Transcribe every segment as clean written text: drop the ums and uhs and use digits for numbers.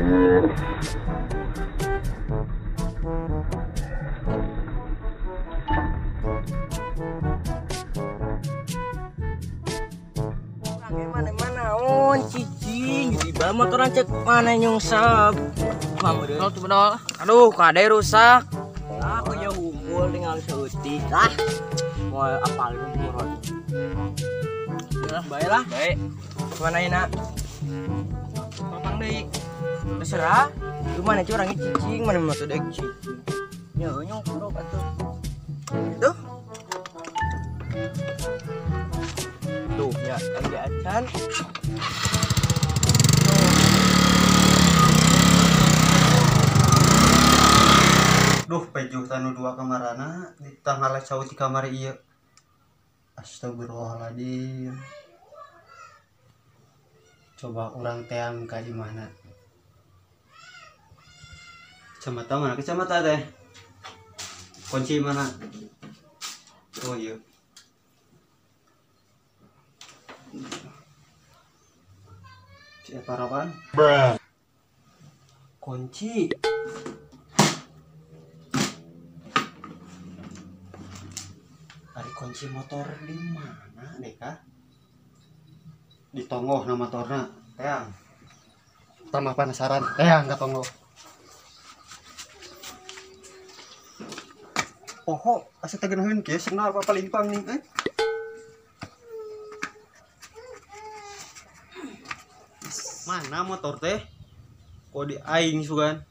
Mana-mana cicing di bawah motoran cek mana nyungsep. Aduh, kade rusak. Aku ya unggul tinggal seutik lah. Mau apal murod. Lah, bae lah. Bae. Mana ina? Papang deui. Terserah. Gimana curangnya cicing, mana maksud dek cicing. Nya nyongkrok atuh. Tuh. Tuh, ya, lagi acan. Duh, pejuh tanu dua kamarana di tanggal cau di kamar ieu. Astagfirullahaladzim. Coba orang teang ka di mana? Kacamata mana? Kacamata teh. Kunci mana? Oh iya. Siapa rawan? Bruh. Kunci. Ari kunci motor di mana deh kah? Di tonggoh na motorna, teang. Tambah penasaran, teang ka tonggoh. Poho, asa teh geunaheun kieu senal apa palimpang nih eh. Mana motor teh? Kok di aing sugan?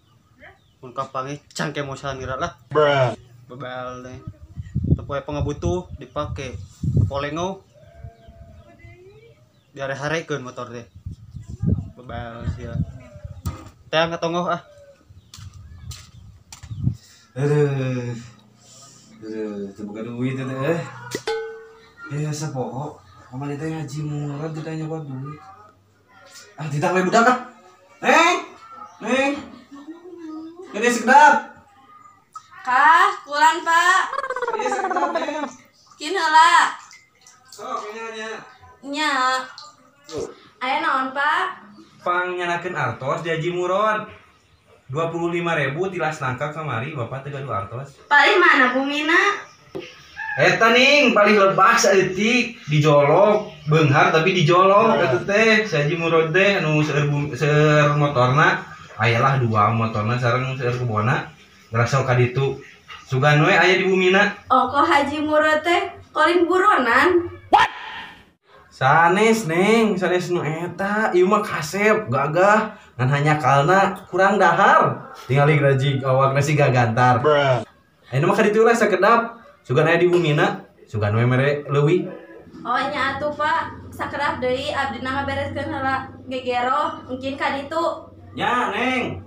Mun kapange cangke mosan geura lah. Bruh. Bebel teh. Poe pengabutuh dipake polengo diare-harekeun motor teh. Bebel sia. Teang ka tonggoh ah. Aduh. Aduh, teu boga duit teh eh. Ya sapoho, kamari teh Haji Murad ditanya buat duit. Ah, ditang we budak ah. Neng. Neng. Gede sekedap. Kah, kulan Pak. Iya sekedap, Neng. Kin heula. Sok nya. Nya. Aya naon, Pak? Pang nyanakeun artos di Haji Murad. 25.000 tilas nangka kamari bapak teu gaduh artos. Palih mana bumina? Eta ning paling lebah saeutik dijolok, beunghar tapi dijolok eta teh si Haji Murad teh anu seueur motorna, aya lah dua motorna sareng seueur kebona. Ngerasa ka ditu. Sugan we aya di bumina. Oh, kok Haji Murad teh kolin buronan? What? Sanes neng, sanes nu eta, ieu mah kasep, gagah, ngan hanya kalna kurang dahar. Tingali grajig awakna siga gantar. Ayeuna mah ka ditu lah sakedap. Sugan aya di bumina, sugan we mere leuwih. Oh nya atuh Pak, sakedap deui abdi ngabereskeun heula gegero, mungkin ka ditu. Nya neng.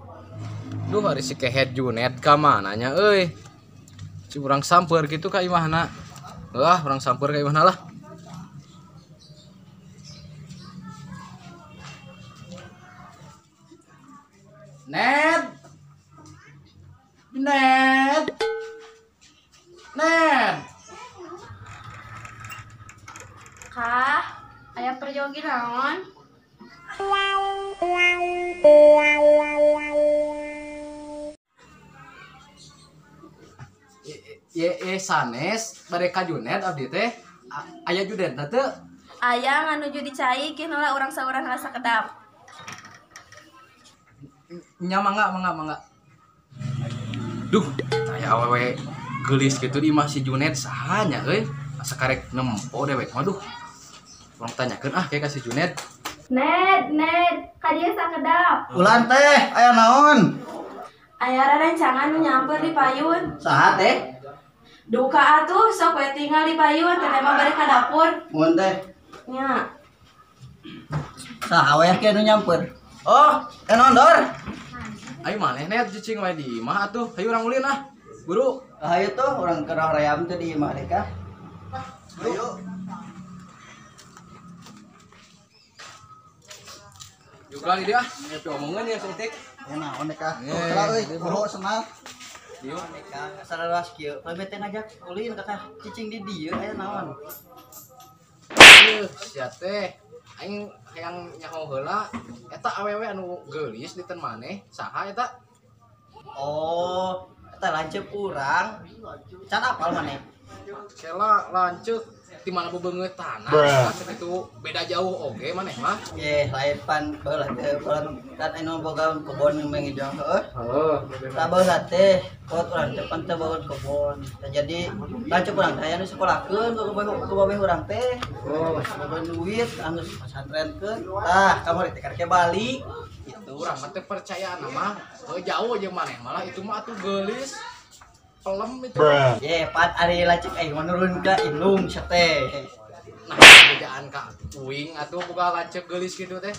Duh, ari si kehed Junet ka mana nya euy? Si urang samper kitu ka imahna. Wah, urang samper ka imahna lah. Ned. Ned. Ned. Kah, aya peryogi naon? Ye sanes bade ka Junet abdi teh. Aya Junet teh? Aya nganuju di cai kin heula urang saurang heula sakedap. Nya mangga mangga mangga. Duh, aya awewe geulis kitu di imah si Junet saha nya euy? Asa karek nempo dewek mah duh. Urang tanyakeun ah kayak ka si Junet. Ned, Ned, ka dieu sakedap. Ulan teh, aya naon? Aya rerencangan nu nyamper di payun. Saha teh? Duka atuh sok we tinggal di payun, teh mah bari ka dapur. Mun teh. Nya. Saha we kieu nu nyamper? Oh, enondor. Ayo maneh net cicing wae di imah atuh. Hayu urang ulin ah. Buru. Hayu tuh urang keur hoream teh di imah deh kah. Ayo. Juga di dia ah, ngepi omongan ya saeutik. Ya naon deh kah. Tuh euy, buru senal. Dieu deh kah, sareuas kieu. Kabeh teh ngajak ulin ka cicing di dieu aya naon. Ieu sia teh. Aing hayang nyaho heula eta awewe anu geulis di ten maneh saha eta? Oh, eta lanceuk urang. Can apal maneh? Kela lanceuk di mana bebeungeutana sakitu beda jauh oge maneh mah. Ye, lain pan baheula teh kan anu boga kebon mengijang heuh. Heeh. Tah baheula teh kolot urang teh pan teu boga kebon. Tah jadi lanceuk urang teh anu sakolahkeun ku babeh urang teh. Oh, boga duit anu pasantrenkeun. Tah, kamari teh karek balik. Gitu. Urang mah teu percaya mah. Heuh jauh jeung maneh malah itu mah atuh geulis. Pelem itu. Ye, pan ari lanceuk aing mah nurun ka indung sia teh. Nah, bejaan ka uing atuh boga lanceuk geulis kitu teh.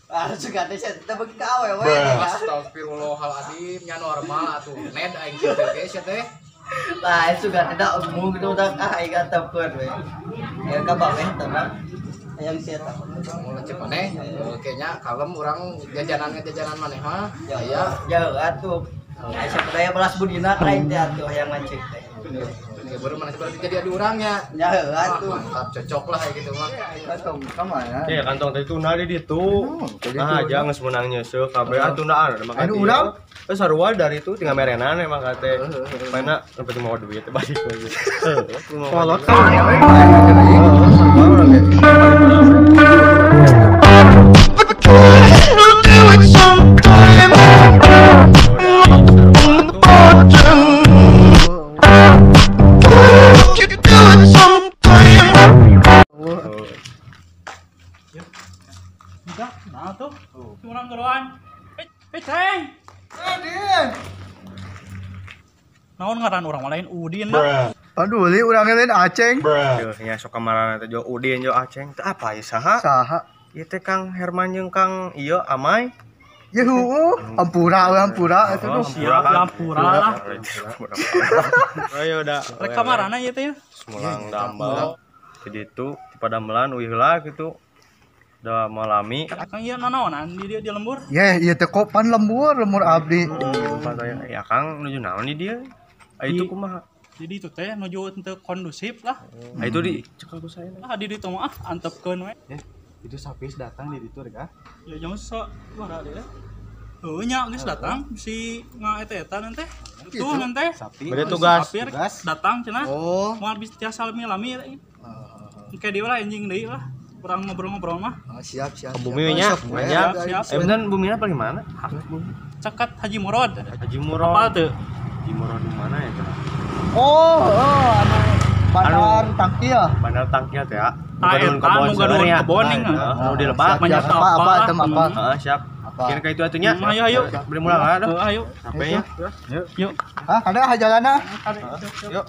Ah, suka teh sia teh beuki ka awewe. Astagfirullahaladzim, nya normal atuh. Ned aing kitu ge sia teh. Lah, suka teh da embung kitu udah ah aing atepkeun we. Ya ka babeh teh mah. Hayang sia teh. Mau lanceuk maneh, kayaknya kalem urang jajanan maneh mah. Ya ya atuh. Aisyah budaya balas budina ka aing teh atuh hayang lanceuk teh. Oke, baru mana berarti jadi adu urangnya. Ya heuh atuh. Mantap, cocok lah kayak gitu mah. Kantong ka mana? Ya kantong teh tuna di ditu. Nah, aja geus meunang nyeuseuh kabeh atuh ndaan maka. Anu urang? Terus sarua dari itu tinggal merenan emang kate. Mana nu penting mau duit balik lagi. Kolot. Nah tuh, kurang geroan. Eh, ceng. Udin. Naon ngaran urang lain Udin dah. Aduh, li urang lain Aceng. Yuh, nya sok kamarana teh jo Udin jo Aceng. Teh apa ieu saha? Saha? Ieu teh Kang Herman jeung Kang ieu Amai. Ya heueuh, ampura we ampura eta tuh. Siap, ampura lah. Ayo dah. Rek kamarana ieu teh. Mulang damel. Jadi itu pada melan uih lah gitu. Da malami. Kang ieu nanaonan di dieu di lembur? Ye, ieu teh kok pan lembur, lembur abdi. Ya Kang nuju naon di dieu? Itu kumaha? Jadi itu teh nuju teu kondusif lah. Ah itu di cekel ku saya. Ah di ditu mah antepkeun we. Itu sapis datang di ditu rek ah. Ya jangan sok luar deui. Heuh nya geus datang si ngaeta-eta nanti. Tuh nanti. Sapi. Bade tugas. Datang cenah. Oh. Moal bisa tiasa lami-lami. Engke deui lah anjing deui lah. Kurang ngobrol-ngobrol mah. Oh, siap siap. Bumi nya banyak. Siap. Bener bumina paling mana? Caket Haji Murad. Haji Murad. Apa tuh? Haji Murad di mana ya? Oh, anu Bandar Tangkil. Bandar Tangkil teh ya. Kebon, kebon nih. Anu di lebak. Apa itu apa? Heeh, siap. Kira ka itu atunya. Ayo ayo. Beli mulang aduh. Ayo. Sampai ya. Yuk. Ah, kada hajalana. Yuk.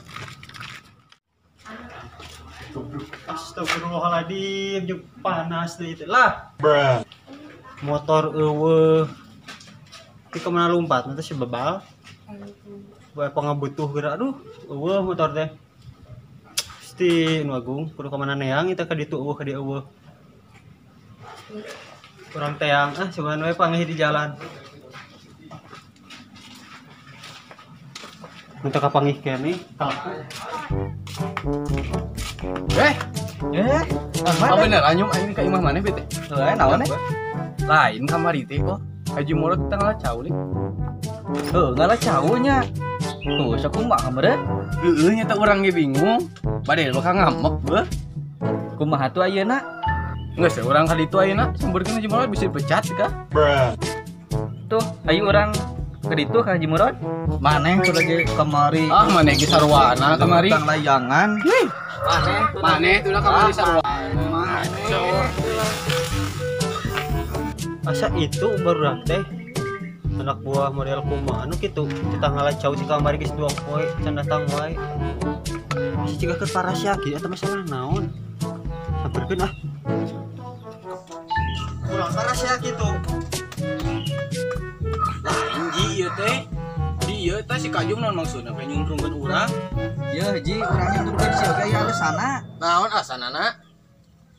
Astagfirullahaladzim, jeung panas deui teh lah. Motor eueuh. Ti kemana lompat nanti si bebal. Bae pangabutuh geura aduh, eueuh motor teh. Gusti nu agung, kudu ka mana neang eta ka ditu eueuh ka dieu eueuh. Urang teang ah cuman we panggih di jalan. Mun teu kapanggih keneh, kaku. Apa bener anyum aing ka imah maneh teh? Heuh, naon eh? Lain kamari teh kok. Haji Murad teh ngalah cau nih. Heuh, ngalah cau nya. Tuh, sakumaha meureun? Heueuh nya teh urang ge bingung. Bade bakal ngamek beuh. Kumaha tuh ayeuna? Geus urang ka ditu ayeuna sambeurkeun Haji Murad bisa dipecat kah? Tuh, ayo urang ka ditu ka Haji Murad. Maneh tuh lagi kamari. Ah, maneh ge sarwana kamari. Tentang layangan. Maneh tuh lah kamari sarwana. Asa itu baru teh anak buah model kumaha anu kitu kita ngalah cau si kamari geus 2 poe can datang wae. Masih ciga keur parasya kieu eta masalah naon? Samperkeun ah. Kurang parasya kitu. Lain ji ieu teh. Di ieu teh si Kajung naon maksudna pe nyungkrungkeun urang? Yeuh ji, urang nyungkrungkeun si oge aya alasana. Naon asanana?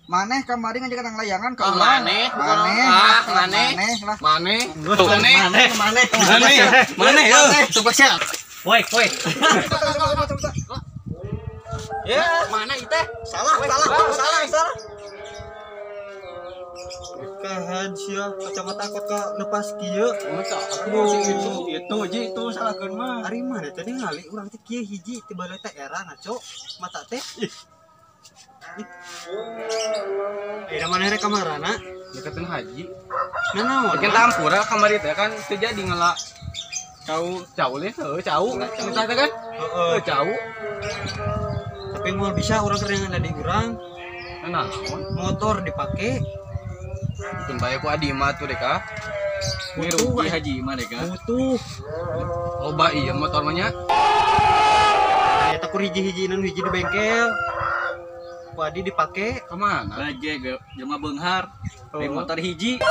Maneh kamari ngajakan nang layangan ka urang. Maneh, maneh, ah, maneh, maneh lah. Maneh, maneh, maneh, maneh, maneh, maneh, coba siap. Woi, woi. Ya, mana itu? Salah, salah, salah, salah. Kehed sia kacamata kot ka lepas kieu. Itu ji itu salahkeun mah. Ari mah teh ningali urang teh kieu hiji teh bale teh era ngaco mata teh. Ira maneh rek kamarana? Deketin haji. Nanaon? Bikin tampura kamari teh kan teu jadi ngela cau cau leh heuh cau. Minta teh kan? Heeh, cau. Tapi moal bisa urang keur di urang. Nanaon? Motor dipake. Bikin bae ku adi mah tuh deka. Butuh haji mah deka. Butuh. Loba ieu motor mah nya. Eta kur hiji-hiji nu hiji di bengkel. Ku adi dipake kemana? Baje jelema beunghar. Di motor hiji.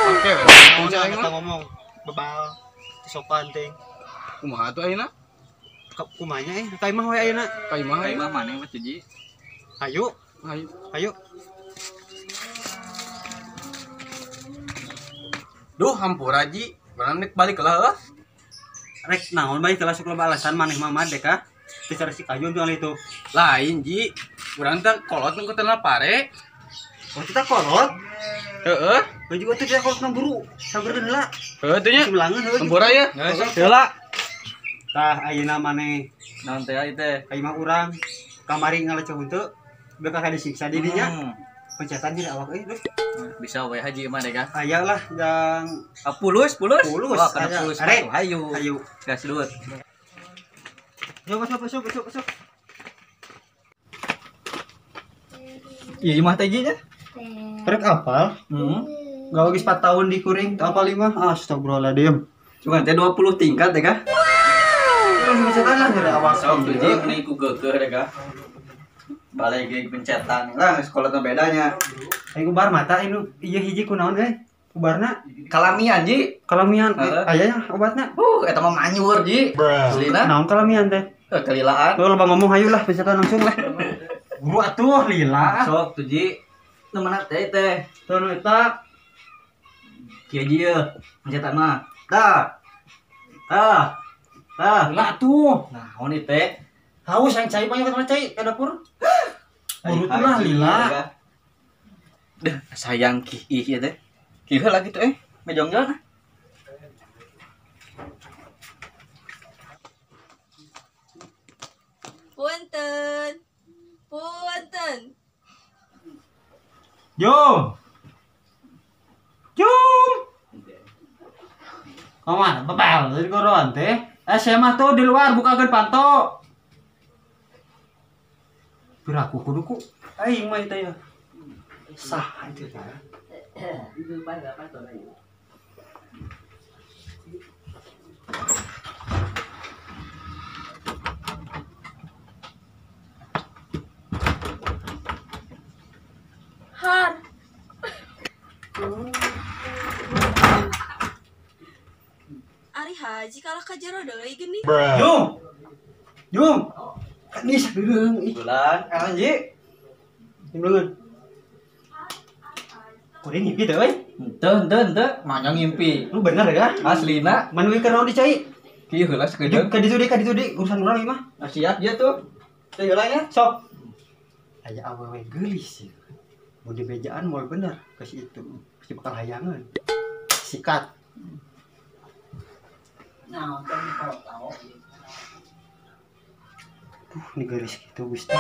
Oke, kita ngomong bebal sopan ting. Kumaha tuh ayeuna? Kumanya ka imah we ayeuna. Ka imah. Ka imah maneh mah hiji. Ayo. Ayo. Ayo. Duh, hampura ji. Barang nek balik lah heuh. Rek naon bae kelas sok loba alasan maneh mah dek ka. Teu cara si kayun jual itu. Lain ji. Urang teh kolot nu kutenah pare. Oh, kita kolot? Heeh. Baju juga tuh kolot nang buru. Sabeurkeun heula. Heuh teh nya. Simlangeun heuh. Hampura ya. Heula. Tah ayeuna maneh naon teh ieu teh? Ka imah urang kamari ngaleceh henteu. Bakal ka disiksa di dinya. Pencetan jadi awak euy. Bisa we haji mah deh ka. Aya lah jang pulus pulus. Pulus. Wah, kana pulus mah hayu. Hayu. Gas duit. Yo masuk masuk masuk masuk. Iya imah teh nya. Rek apal? Heeh. Gawe geus 4 tahun di kuring, apal imah. Astagfirullahaladzim. Cuman teh 20 tingkat deh ka. Terus pencetan lah dari awak. Sok tuh ji meni ku geukeuh deh ka. Balai ge pencetan lah sekolah teh bedanya. Aing kubar mata inu ieu hiji kunaon euy? Kubarna kalamian ji. Kalamian aya nya obatna. Eta mah manyur ji. Aslina. Naon kalamian teh? Kelilaan. Tuh loba ngomong hayu lah pencetan langsung lah. Guru atuh lila. Sok tuh ji. Nu mana teh teh? Tuh nu eta. Kieu ji ye pencetan mah. Tah. Tah. Tah. Lah tuh. Naon ieu teh? Haus yang cai banyak kana cai ka dapur. Buru tuh lah lila. Deh, sayang ki ih ieu teh. Kieu lagi tuh mejongjon. Punten. Punten. Jom. Jom. Kamana bebal dari goroan teh. Saya mah tuh di luar bukakeun panto. Piraku kuduku. Aing mah teh ya. Sah itu teh. Har. Ari haji kalah ka jero deui geuning. Jum. Jum. Kan geus sakedeung ih. Bulan kanan ji. Timbeungeun. Kuring ngimpi teh euy. Henteu henteu henteu, manya ngimpi. Lu bener ya? Aslina. Man we keur naon di cai? Kieu heula sakedeung. Ka ditu deui urusan urang ieu mah. Nah, siap dia tuh. Teh heula nya. Sok. Aya awewe geulis ieu. Mun di bejaan moal bener ke si itu. Pasti bakal hayangeun. Sikat. Nah, teh tahu. Duh, ini garis gitu Gusti.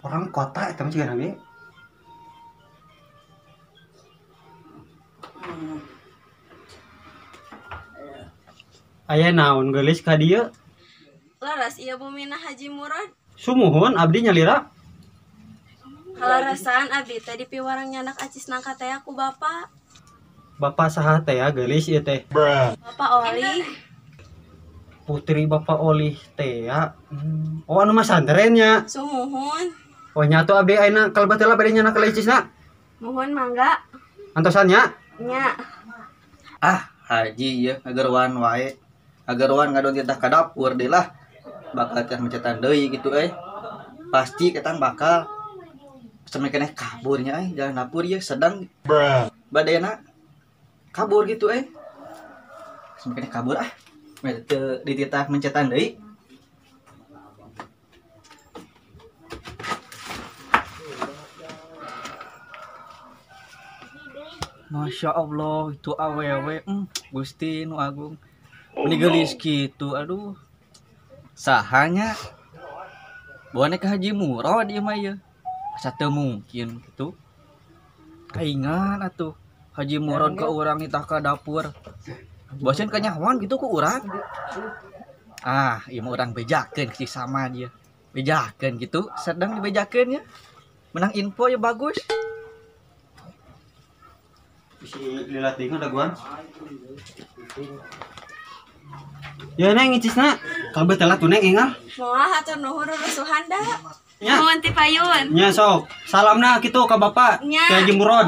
Orang kota eta mah juga nami. Aya naon geulis ka dieu? Laras ieu bumina Haji Murad. Sumuhun abdi nyalira. Kalarasan abdi teh dipiwarang nyanak acis nangka teh ku bapak. Bapak saha teh ya geulis ieu teh? Bapak Oli. Putri Bapak Oli teh ya. Oh anu mah santren nya. Sumuhun. Oh nya atuh abdi ayeuna kalebet heula bade nyanak acisna. Muhun mangga. Antosan nya? Nya. Ah, haji ieu ngageruan wae. Ngageruan ngadon titah ka dapur deui lah. Bakal teh mencetan deui kitu euy. Pasti ketang bakal semekeneh kaburnya euy jalan dapur ieu sedang badena kabur gitu euy. Semekeneh kabur ah. Teu dititah mencetan deui. Masya Allah itu awewe, Gusti nu agung. Meni geulis kitu, aduh. Sahanya bawa ka Haji Murad ieu mah ieu. Asa teu mungkin kitu. Kaingan atuh Haji Murad ka urang nitah ka dapur. Bosen kanyahoan gitu ku urang. Ah, ieu mah urang bejakeun si sama dia. Bejakeun gitu, sedang dibejakeun ya. Menang info ya bagus. Bisi lila teuing daguan. Ya neng icisna, kalbe telat tuh neng engal. Moal hatur nuhun rusuhan da. Nya. Nuhun ti payun. Nya sok, salamna kitu ka bapak. Nya. Ki Haji Murad.